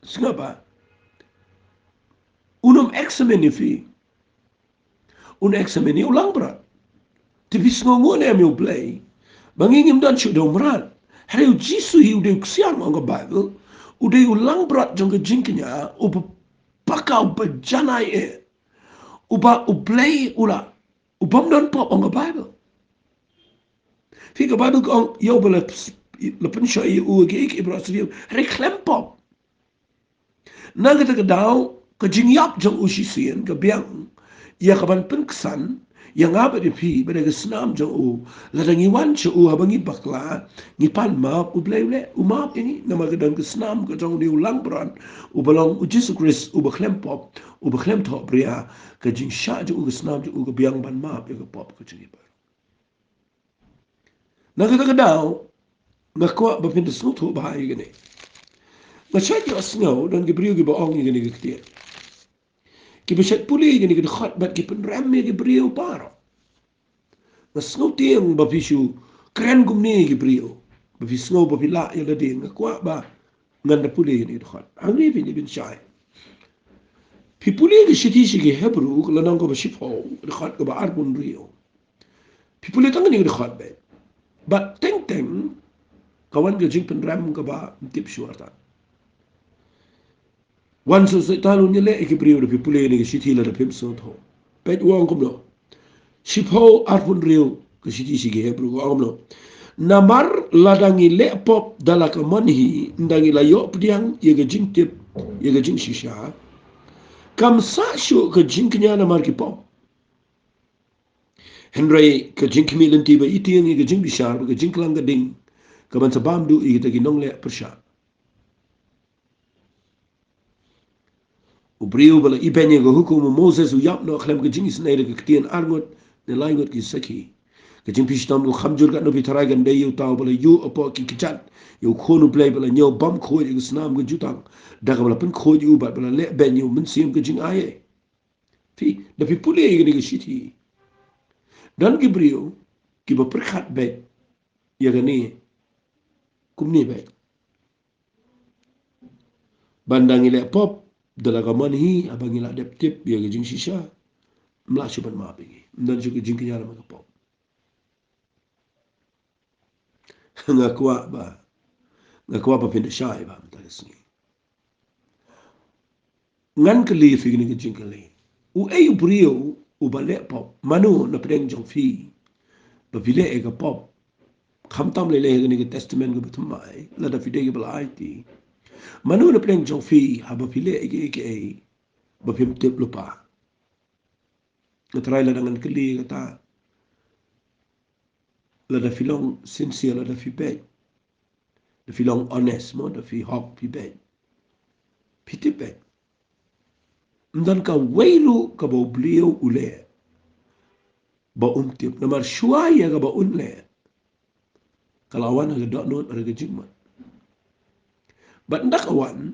sngap ba un ym examine ïa phi. Un examine ïa u langbrot. Te phi sngewnguh ne em ïa U Blei ba ngi ngim don shuh da u mrad? Hynrei u Jisu hi u dei u ksiang, ong ka Baibl. U dei u langbrot jong ka jingkñia, uba paka, uba janai eh. Uba U Blei u la, u bym don pop, ong ka Baibl. Phi, ka Baibl ka ong ïa uba la, la pynshoi ïa u ha kiei kiei baroh syriem, hynrei khlem pop. Na kata ka daw, ka jingïap jong u shisien ka biang ïa ka ban pynksan ïa nga bad ïa phi, bad ïa ka snam jong u. Lada ngi wan sha u haba ngi bakla, ngi pan map, U Blei u leh, u map ïa ngi, namar ka don ka snam ka jong une u langbrot, uba long u Jisu Khrist, uba khlem pop, uba khlem thohbria. Ka jingshah jong u, ka snam jong u ka biang ban map ïa ka pop ka jong ngi baroh. Na kata ka daw, nga kwah ba phin da sngewthuh bha ïa kane. Nga shait ïohsngew don ki briew kiba ong ïa kane ka ktien. Kiba shait pule ïa kane ka dkhot bad ki pynrem ïa ki briew baroh. Nga sngewtieng ba phi shu kren kumne ïa ki briew, ba phi sngew ba phi lah ïa lade. Nga kwah ba ngan da pule ïa kane ka dkhot. Hangne phin ïa pynshai. Phi pule ka shithi sha ki Hebru, ka lynnong kaba shiphew, dkhot kaba arphew hynriew. Phi pule tang kane ka dkhot beit. Bad teng teng ka wan ka jingpynrem kaba ym tip shuwa ta. Wan sngewsih ta, lun ïaleh ïa ki briew, da phi pule kane ka shithi lada phim sngewthuh. Peit u ong kumno. Shiphew arphew hynriew ka shithi sha ki Hebru ka ong kumno. Namar lada ngi leh pop da la ka mon hi, ynda ngi la ïoh pdiang ïa ka jingtip, ïa ka jingshisha, kam sah shuh ka jingkñia namar ki pop. Hynrei ka jingkhmih lynti ba ïa tieng ïa ka jingbishar bad ka jingklang ka ding, ka ban sa bam duh ïa kita ki nongleh pyrshah. U briew ba la ibeiñ ïa ka hukum u Moses u ïap noh khlem ka jingisynei da ka ktien arngut ne laingut ki sakhi. Ka jingpynshitom ka kham jur katno phi tharai kan dei ïa uta uba la ïuh hapoh ki kjat ïa u khun U Blei, ba la ñiew bam khuid ïa ka snam ka jutang, da kaba la pynkhuid ïa u bad ba la leh beiñ ïa u mynsiem ka jingai. Phi, da phi pule ïa kane ka shithi, don ki briew kiba pyrkhat beit ïa kane kumne beit. Ba ynda ngi leh pop da la ka mon hi, haba ngi la dep tip ïa ka jingshisha, ym lah shuh ban map ïa ngi. Ym don shuh ka jingkñia namar ka pop. Nga kwah ba, nga kwah ba phin da shai bha mynta ka sngi. Ngan kylli ïa phi kane ka jingkylli. Uei u briew uba leh pop? Mano na pdeng jong phi ba phi leh ïa ka pop? Khamtam lei lei ha kane ka testament kaba thymmai, lada phi dei kiba la aiti. Mano na pdeng jong phi haba phi leh ïa kiei kiei ba phim tip lypa? Nga tharai lada ngan kylli kata, lada phi long sincere, lada phi beit, da phi long honest mo, da phi hok, phi beit, phi tip beit. Ym don kawei ruh kaba u briew u leh ba um tip, namar shuwa ïa kaba un leh, ka la wan ha ka dohnud bad ha ka jingmut. Bad ynda ka wan,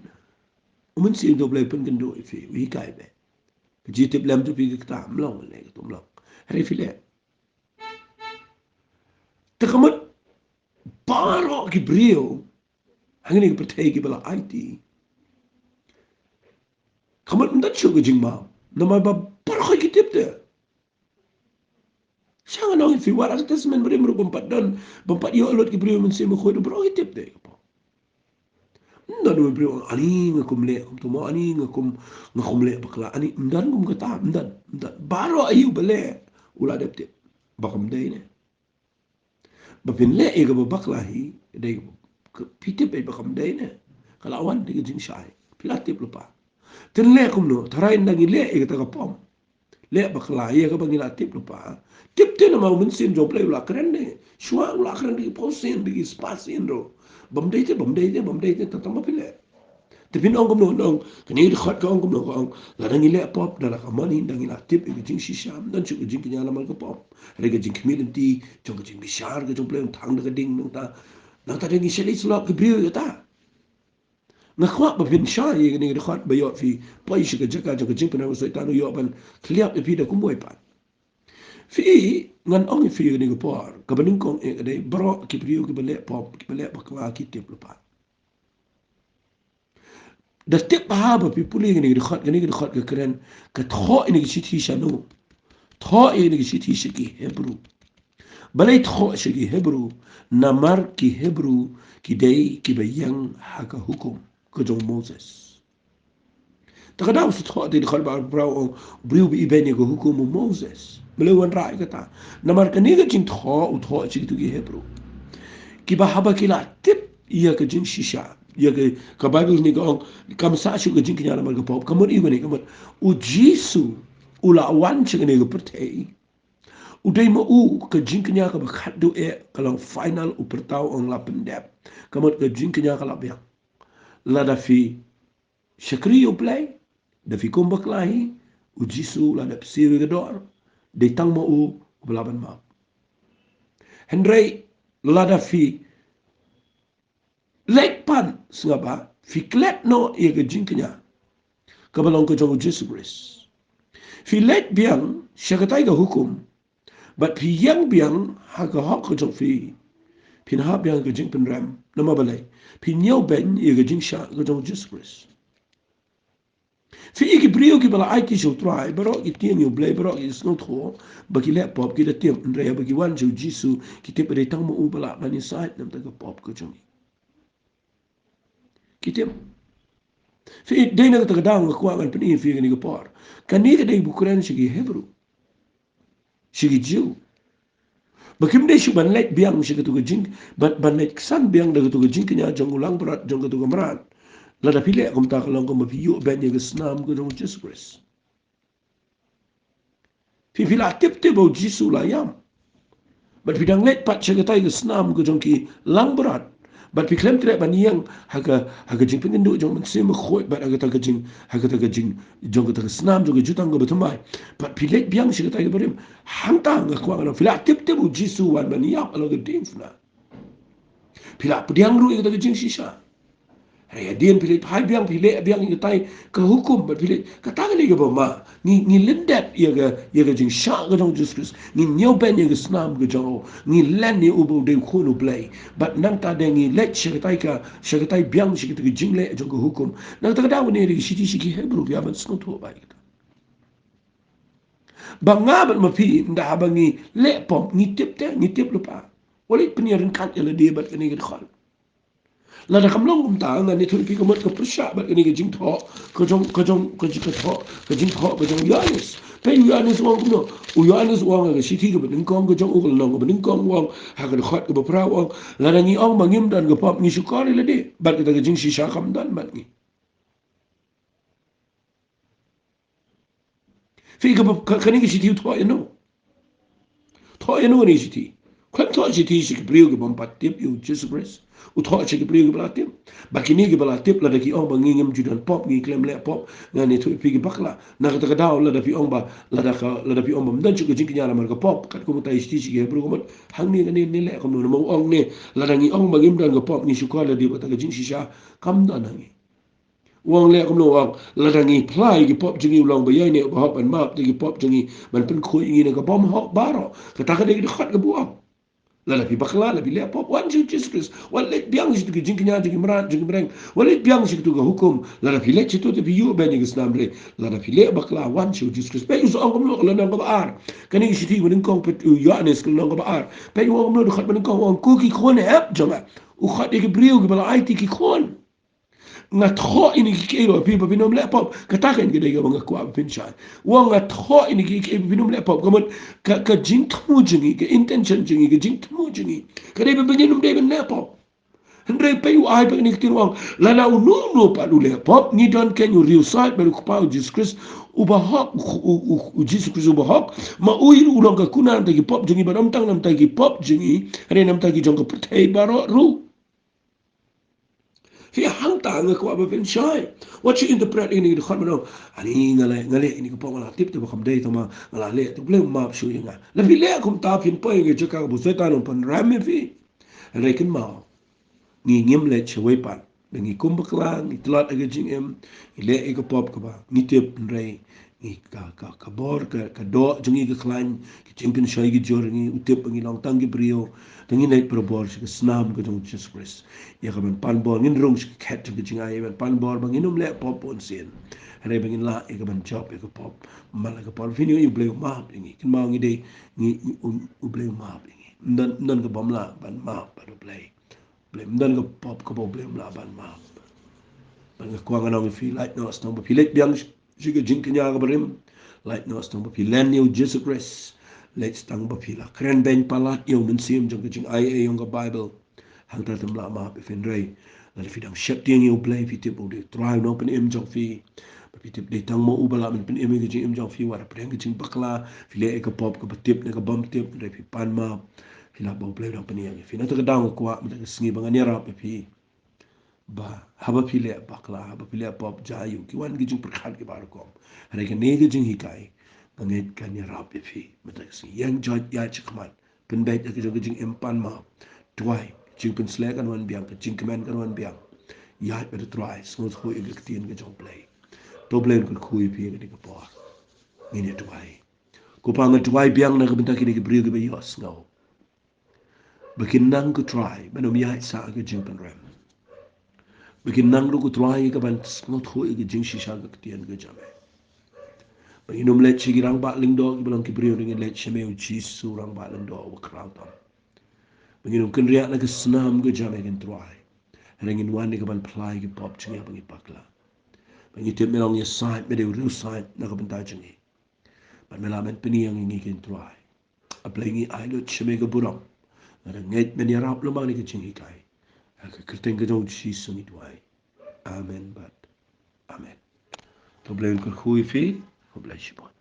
u Mynsiem jong U Blei u pynkynduh ïa phi, u hikai beit. Ka jingtip lem jong phi ka kata, ym long ne kata, ym long. Hynrei phi leh. Te ka mut baroh ki briew hangne ka pyrthei kiba la aiti, ka mut ym don shuh ka jingmap, namar ba baroh ki tip te. Sha nga ong ïa phi, wat ha ka testament barim ruh bym pat don, bym pat ïoh lut ki briew Mynsiem Bakhuid, baroh ki tip te. Ym don u briew u ong, ani nga kum leh kumto mo, ani nga kum, nga kum leh bakla, ani, ym don kum kata, ym don, ym don. Baroh aïu ba leh u la dep tip ba kam dei ne. Ba phin leh ïa kaba bakla hi, dei ka, phi tip beit ba kam dei ne. Ka la wan da ka jingshai, phi la tip lypa. Te leh kumno, tharai ynda ngi leh ïa kata ka pop, leh bakla ïa kaba ngi la tip lypa. Tip te namar u Mynsiem jong U Blei u la kren ne. Shuwa u la kren da ki phew sien, da ki spah sien ruh. Bym dei te, bym dei te, bym dei te, tang tang ba phi leh. Te phin ong kumno, ong, kane ka dkhot ka ong kumno, ka ong, lada ngi leh pop, da la ka mon hi, da ngi la tip ïa ka jingshisha, ym don shuh ka jingkñia namar ka pop. Hynrei ka jingkhmih lynti jong ka jingbishar ka jong U Blei, tang da ka ding, nangta, nangta da ngi shait leit syllok ki briew ïa kata. Nga kwah ba phin shai ïa kane ka dkhot ba ïoh phi poi sha ka jaka jong ka jingpynrem, u Soitan u ïoh ban khylliap ïa phi da kumwei pat. Phi, ngan ong ïa phi kane ka por, kaba nyngkong eh ka dei baroh ki briew kiba leh pop, kiba leh bakla ki tip lypa. Da tip bha ba phi pule kane ka dkhot, kane ka dkhot ka kren, ka thoh ïa kane ka shithi shano. Thoh ïa kane ka shithi sha ki Hebru. Balei thoh sha ki Hebru? Namar ki Hebru ki dei kiba ïeng ha ka hukum ka jong u Moses. Ta ka daw shu thoh te dkhot ba arphew phra, u briew ba ibeiñ ïa ka hukum u Moses. Balei u wanrah ïa kata? Namar kane ka jingthoh u thoh sha kitu ki Hebru, kiba haba ki la tip ïa ka jingshisha, ïa ka, ka Baibl ne ka ong, kam sah shuh ka jingkñia namar ka pop. Ka mut ïa kane, ka mut u Jisu u la wan sha kane ka pyrthei. U dei ma u ka jingkñia kaba khatduh eh, ka long final, u pyrta u ong la pyndep. Ka mut ka jingkñia ka la biang. Lada phi shakri ïa U Blei, da phi kum bakla hi, u Jisu u la dep siew ïa ka dor, dei tang ma u uba lah ban map. Hynrei lada phi leit pan, sngap bha, phi klet noh ïa ka jingkñia kaba long ka jong u Jisu Khrist, phi leit biang sha katei ka hukum, bad phi ïeng biang ha ka hok ka jong phi, phin hap biang ka jingpynrem. Namar balei? Phi ñiewbeiñ ïa ka jingshah ka jong u Jisu Khrist. Phi i ki briew kiba la aiti sha U Trai, baroh ki tieng ïa U Blei, baroh ki sngewthuh ba ki leh pop, ki da tip, hynrei haba ki wan sha u Jisu, ki tip ba dei tang ma u ba lah ban ïasaid na ka bynta ka pop ka jong ki. Ki tip. Phi i, dei na kata ka daw nga kwah ngan pyni ïa phi kane ka por. Kane ka dei ba kren sha ki Hebru, sha ki Jiw. Ba kim dei shuh ban leit biang sha katu ka jing, ban, ban leit ksan biang da katu ka jingkñia jong u langbrot, jong katu ka mrad. Lada phi leh kumta ka long kumba phi ïuhbeiñ ïa ka snam ka jong u Jisu Khrist. Phi, phi la tip te ba u Jisu u la ïam. Bad phi dang leit pat sha katei ka snam ka jong ki langbrot. Bad phi khlem treh ban ïeng ha ka, ha ka jingpynkynduh jong u Mynsiem Bakhuid, bad ha kata ka jing, ha kata ka jing, jong kata ka snam jong ka jutang kaba thymmai. Bad phi leit biang sha katei ka barim. Hangta nga kwah ngan ong, phi la tip te ba u Jisu u wan ban ïap halor ka diengphna. Phi la pdiang ruh ïa kata ka jingshisha. Hynrei hadien phi leit phai biang, phi leh biang ïa katei ka hukum, bad phi leit, kata ka dei kaba ma. Ngi, ngi lyndet ïa ka, ïa ka jingshah ka jong u Jisu Khrist. Ngi ñiewbeiñ ïa ka snam ka jong u. Ngi len ïa uba u dei u Khun u Blei. Bad nangta de ngi leit sha katei ka, sha katei biang sha katei ka jingleh jong ka hukum. Na kata ka daw kane ka dei ka shithi sha ki Hebru, phi hap ban sngewthuh bha ïa kata. Ba nga bad ma phi, ynda haba ngi leh pop, ngi tip te, ngi tip lypa. Wat leit pynïaryngkat ïa lade bad kane ka dkhot. Lada kam long kumta, ngan ïathuh ïa phi ka mut ka pyrshah bad kane ka jingthoh ka jong, ka jong, ka jing, ka thoh, ka jingthoh ka jong u Ïoannis. Peit u Ïoannis u ong kumno? U Ïoannis u ong ha ka shithi kaba nyngkong ka jong u, ka lynnong kaba nyngkong, u ong ha ka dkhot kaba phra, u ong, lada ngi ong ba ngim don ka pop, ngi shukor ïa lade, bad kata ka jingshisha kam don bad ngi. Phi, ka, ka, kane ka shithi u thoh ïano? Thoh ïano kane ka shithi? Khlem thoh shithi sha ki briew kiba ym pat tip ïa u Jisu Khrist. U thoh sha ki briew kiba la tip. Ba kine kiba la tip, lada ki ong ba ngi ngim ju don pop, ngi khlem leh pop, ngan ïathuh ïa phi ki bakla. Na kata ka daw, lada phi ong ba, lada ka, lada phi ong ba ym don shuh ka jingkñia namar ka pop, katkum katei ka shithi sha ki Hebru ka mut, hangne kane ne leh kumno, namar u ong ne, lada ngi ong ba ngim don ka pop, ngi shukor ïa lade, bad kata ka jingshisha kam don ha ngi. U ong leh kumno, u ong, lada ngi phla ïa ki pop jong ngi, u long ba ïaineh, u ba hok ban map ïa ki pop jong ngi, ban pynkhuid ïa ngi na ka bymhok baroh. Kata ka dei ka dkhot kaba u ong. Lada phi bakla, lada phi leh pop, wan sha u Jisu Khrist. Wat leit biang sha katu ka jingkñia jong ki mrad, jong ki mreng. Wat leit biang sha katu ka hukum. Lada phi leit shatu te phi ïuhbeiñ ïa ka snam, hynrei lada phi leh bakla, wan sha u Jisu Khrist. Peit u sa ong kumno, ka lynnong kaba ar. Kane ka shithi ba nyngkong, peit u Ïoannis, ka lynnong kaba ar. Peit u ong kumno, dkhot ba nyngkong, u ong, ko ki khun hep jong nga, u khot ïa ki briew kiba la aiti ki khun. Nga thoh ïa kine kiei kiei ruh ïa phi ba phin ym leh pop. Kata ka dei kaba nga kwah ba phin shai. U ong nga thoh ïa kine kiei kiei ba phin ym leh pop. Ka mut ka, ka jingthmu jong ngi, ka intention jong ngi, ka jingthmu jong ngi, ka dei ba ngin ym dei ban leh pop. Hynrei peit u ai pat kane ka ktien, u ong, lada uno uno pat u leh pop, ngi don keiñ u riewsaid bad u Kpa, u Jisu Khrist u ba hok, u, u, u, u Jisu Khrist u ba hok. Ma u hi ruh u long ka kunar na bynta ki pop jong ngi, bad ym tang na bynta ki pop jong ngi, hynrei na bynta ki jong ka pyrthei baroh ruh. Hangta nga kwah ba phin shai. Wat shu interpret ïa kine ki dkhot mynno. Ani nga leh, nga leh ïa kine ki pop, nga la tip te ba kam dei, tangba nga la leh, te U Blei u map shuh ïa nga. Lada phi leh kumta phin poi ha ka jaka kaba u Soitan un pynrem ïa phi. Hynrei kynmaw, ngi ngim leit shawei pat. Ba ngi kum bakla, ngi tlot ha ka jingim, ngi leh ïa ka pop kaba ngi tip, hynrei ngi ka, ka, ka bor, ka, ka doh jong ngi ka khlaiñ, ka jingpynshoi ka jur, ngi u tip ba ngi long tang ki briew. Te ngin leit barabor sha ka snam ka jong U Jisu Khrist. Ïa kaban pan bor, ngin rung sha ka khet jong ka jingai, ïa kaban pan bor ba ngin ym leh pop bunsien. Hynrei ba ngin lah ïa kaban jop ïa ka pop man la ka por. Phin ïohi U Blei u map ïa ngi. Kynmaw, ngi dei, ngi, ngi, um, U Blei u map ïa ngi. Ym don, ym don ka bym lah ban map bad U Blei. Blei, ym don ka pop kaba U Blei um lah ban map. Bad nga kwah ngan ong ïa phi, lait noh, sngewbha phi leit biang sha ka jingkñia kaba rim. Lait noh, sngewbha phi len ïa U Jisu Khrist. Leit, sngewbha phi la kren beiñ palat ïa u mynsiem jong ka jingai ei jong ka Baibl. Hangta te ym lah map ïa phi, hynrei lada phi dang sheptieng ïa U Blei, phi tip ba u dei U Trai u nongpynim jong phi. Ba phi tip dei tang ma u ba lah ban pynim ïa ka jingim jong phi, wat hapdeng ka jingbakla, phi leh ïa ka pop kaba tip ne ka bym tip, hynrei phi pan map. Phi lah ba U Blei u dang pynïeng ïa phi. Na kata ka daw nga kwah mynta ka sngi ba ngan ïarap ïa phi. Ba haba phi leh bakla, haba phi leh pop, jia aiu, ki wan ki jingpyrkhat kiba rukom. Hynrei kane ka jinghikai, nga ngeit kan ïarap ïa phi mynta ka sngi. Ïeng, joit, ïaid shakhmat. Pynbeit ïa ka jong ka jingim, pan map. Duwai, jingpynsleh kan wan biang, ka jingkmen kan wan biang. Ïaid bad U Trai, sngewthuh ïa ka ktien ka jong U Blei. To U Blei un kyrkhu ïa phi ha kane ka por. Ngin ïa duwai. Ko Pa, nga duwai biang na ka bynta kine ki briew kiba ïohsngew ba kin nang, ko Trai, ban ym ïaid sah ha ka jingpynrem. Ba kin nang ruh, ko Trai, ïa kaban sngewthuh ïa ka jingshisha ka ktien ka jong me. Ba ngin ym leit sha ki rangbah lyngdoh kiba long ki briew, hynrei ngin leit sha me, U Jisu, rangbah lyngdoh uba khraw tam. Ba ngin ym kynriah na ka snam ka jong me, ko Trai, hynrei ngin wan ïa kaban phla ïa ki pop jong ngi haba ngi bakla. Ba ngi tip me long ïasaid, me dei u riewsaid na ka bynta jong ngi. Bad me lah ban pynïeng ïa ngi, ko Trai. A Blei, ngi ai lut sha me ka burom. Nga da ngeit men ïarap lem bad kane ka jinghikai. Ha ka kyrteng ka jong U Jisu ngi duwai. Amen bad amen. To U Blei un kyrkhu ïa phi. God bless you both.